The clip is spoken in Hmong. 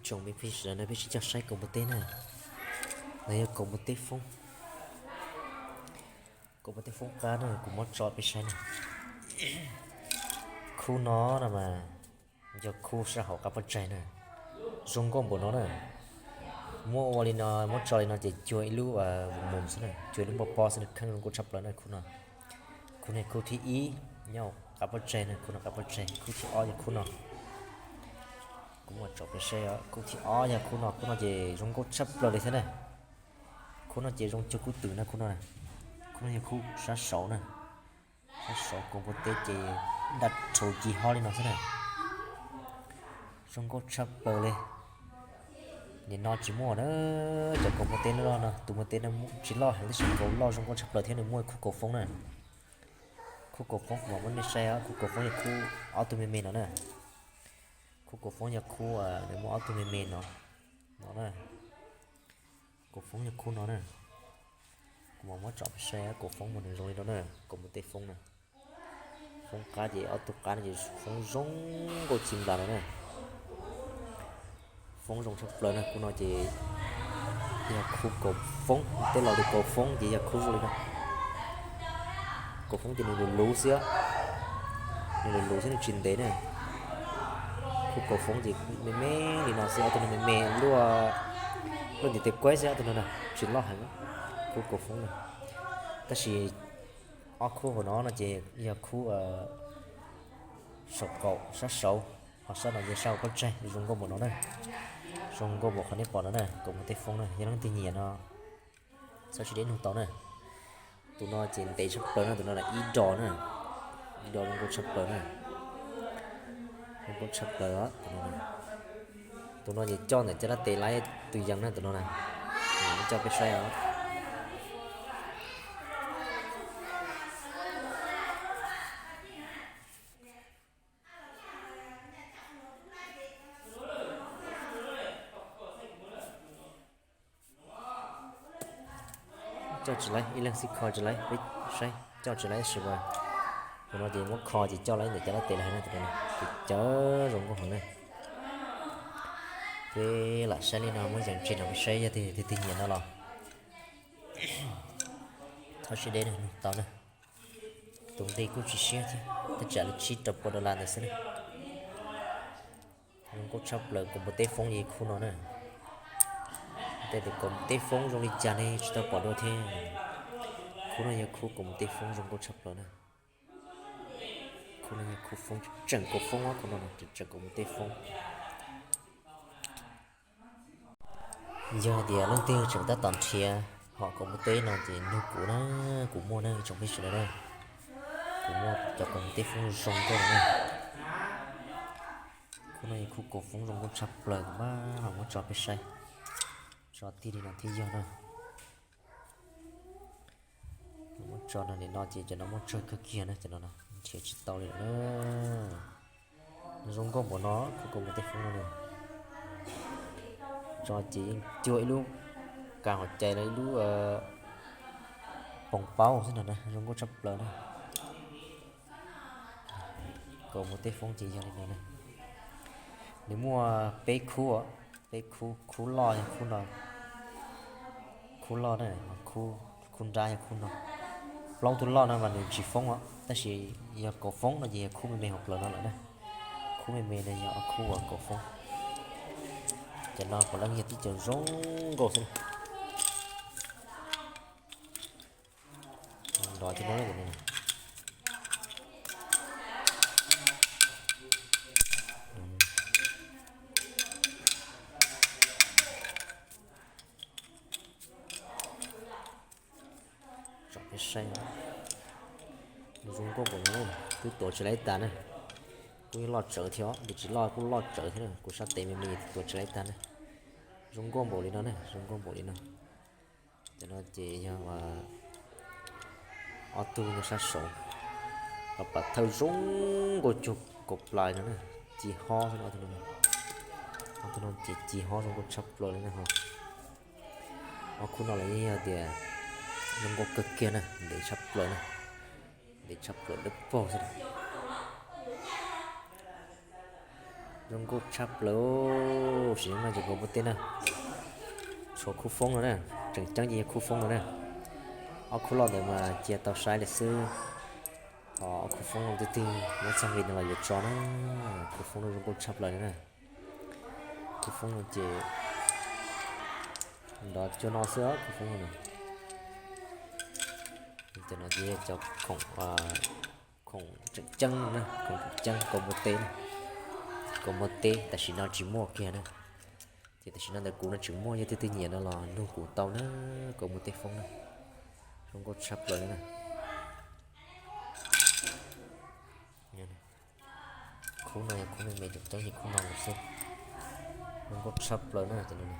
Tsoom me phooj ywg sawv daws, peb sib coj saib kaus npua teb na. No yog kaus npua teb foob, kaus npua teb foob qab na, kuv muab tso peb saib na. Khub no no mas yog khub sab hauv qab pob tsaig na, zoo nkauj npaum no na. Muab ua li no, muab tso li no ces cuag ib lub mus mus xwb na, cuag ib lub npoj pob xwb na, kheej zoo nkauj tshaj plaws na khub no. Khub no khub thib ib nyob qab pob tsaig na, khub no qab pob tsaig. Khub thib ob yog khub no. Kuv muab tso peb saib, khub thib ob yog khub no, khub no ces zoo nkauj tshaj plaws li thiab na. Khub no ces zoo cuag kub twm na khub no. Khub no yog khub sab saud na, sab saud kaus npua teb ces daj rhuv ci ho li no xwb na. Zoo nkauj tshaj plaws li. Nim no tsis muaj na, cov kaus npua teb loj no, tus npua teb no tsis loj heev tab sis kaus loj zoo nkauj tshaj plaws thiab. Nws muaj khub kaus foob na. Khub kaus foob kuv mam muab nej saib, khub kaus foob yog khub ob tug me me no na. Khub kaus foob yog khub nws muaj ob tug me me no, no na. Kaus foob yog khub no na. Kuv mam muab tso peb saib kaus foob mas nws zoo li no na, kaus npua teb foob na. Foob qab ces ob tug qab no ces foob zoo nkauj ci nplas no na. Foob zoo tshaj plaws na, khub no ces yog khub kaus foob, tej laus tias kaus foob ces yog khub zoo li no. Kaus foob ces nws luv luv xwb, nws luv luv xwb nws tsis ntev na. Khub kaus foob ces me me li no xwb, ob tug no me me luaj, luaj ntiv tes kuaib xwb, ob tug no na tsis loj heev. Khub kaus foob na, tab sis ob khub hauv no no ces yog khub saum qaum sab saud, ho sab no yog sab hauv pob tsaig, zoo nkauj npaum no na. Zoo nkauj npaum qhov nej pom no na, kaus npua teb foob na, yog leej twg nyiam no txhob sib deb nug tau na. Tus no ces ntev tshaj plaws na, tus no ib dos na, ib dos zoo nkauj tshaj plaws na. Zoo nkauj tshaj plaws os. Tus no ces coj ntawm caj dab tes laib tus yees na tus no na. Coj peb saib os. Coj tsis laib, ib leeg xib kho tsis laib, peb saib coj tsis laib tab sis mas tus no ces muab kho ces coj laib ntawm cov lab tes lawm na, tus no ces cov zoo nkauj heev na. Peb lam saib li no muab yees tsev no peb saib yog tus twg nyiam no los txhob sib deb nug tau na. Tus nqi kuj tsis siab thiab, tab tsam li tsib rau pua dollar ntawd xwb na. Zoo nkauj tshaj plaws, kaus npua teb foob yog khub no na. Tej tus kaus npua teb foob zoo li cas ne tsis tau pom dua thiab. Khub no yog khub kaus npua teb foob zoo nkauj tshaj plaws na. Khub no yog khub foob, tseem kaus foob, khub no tseem kaus npua teb foob. Yog tias leej twg tseem tab tom nrhiav hom kaus npua teb no ces nug kuv na, kuv muaj na ib tsoom phooj ywg sawv daws na. Kuv muaj cov kaus npua teb foob zoo nkauj no na. Khub no yog khub kaus foob zoo nkauj tshaj plaws, kuv mam los muab tso peb saib. Tso tig li no thiaj yog na. Muab tso no, nim no ces cov no muaj tsawg kawg kiag na, cov no nrhiav tsis tau li lawm na. Zoo nkauj npaum no, khub kaus npua teb foob no na. Tso ces yeej cuag ib lub kas hauv cai los ib lub poos paub xwb no na, zoo nkauj tshaj plaws na. Kaus npua teb foob ces yog li no na. Nws muaj peb khub, peb khub, khub loj yog khub no, khub loj na, khub nrab yog khub no. Plaub tug loj no mas nws tsis foob os, tab sis yog kaus foob no ces yog khub me me hauv plawv no lawm na. Khub me me no yog ob khub uas kaus foob. Cov no puav leej yog tib co zoo nkauj xwb na. Nrov thiab no. Tsom peb saib, zoo nkauj npaum no, twb tuav tsis laib tas na. Kuj yeej loj tsawv thiab, tab sis loj kuj loj tsawv thiab na, kuv sab tes me me twb tuav tsis laib tas na. Zoo nkauj npaum li no na, zoo nkauj npaum li no. Cov no ces yog ob tug nyob sab saud, qhov pam thawj zoo nkauj cuag kaus plas no na, ci hob xwb, ob tug no ces ci hob zoo nkauj tshaj plaws li na ho. Ob khub no los yeej yog tias zoo nkauj kawg kiag na, ntev tshaj plaws na, ntev tshaj plaws dawb paug xwb. Zoo nkauj tshaj plaws. Sim neej no ces kaus npua teb na, tshuav khub foob no na, tseem ceeb ces yog khub foob no na. Ob khub loj ntawd mas cia tau saib lawm xwb. Ho ob khub foob no twb twg muab txog nqi no los yuav tso na. Khub foob no zoo nkauj tshaj plaws li na. Khub foob no ces nrov cuag no xwb, khub foob no. Cov no ces yog cov khoom, khoom tseem ceeb na, khoom tseem ceeb kaus npua teb na. Kaus npua teb tam sim no tsis muaj kiag na. Ces tam sim no ntawm kuv no tseem muaj, yog leej twg nyiam no los nug kuv tau na. Kaus npua teb foob na, zoo nkauj tshaj plaws li na. Khub no yog khub me me tseem ceeb ces khub no xwb. Zoo nkauj tshaj plaws na cov no.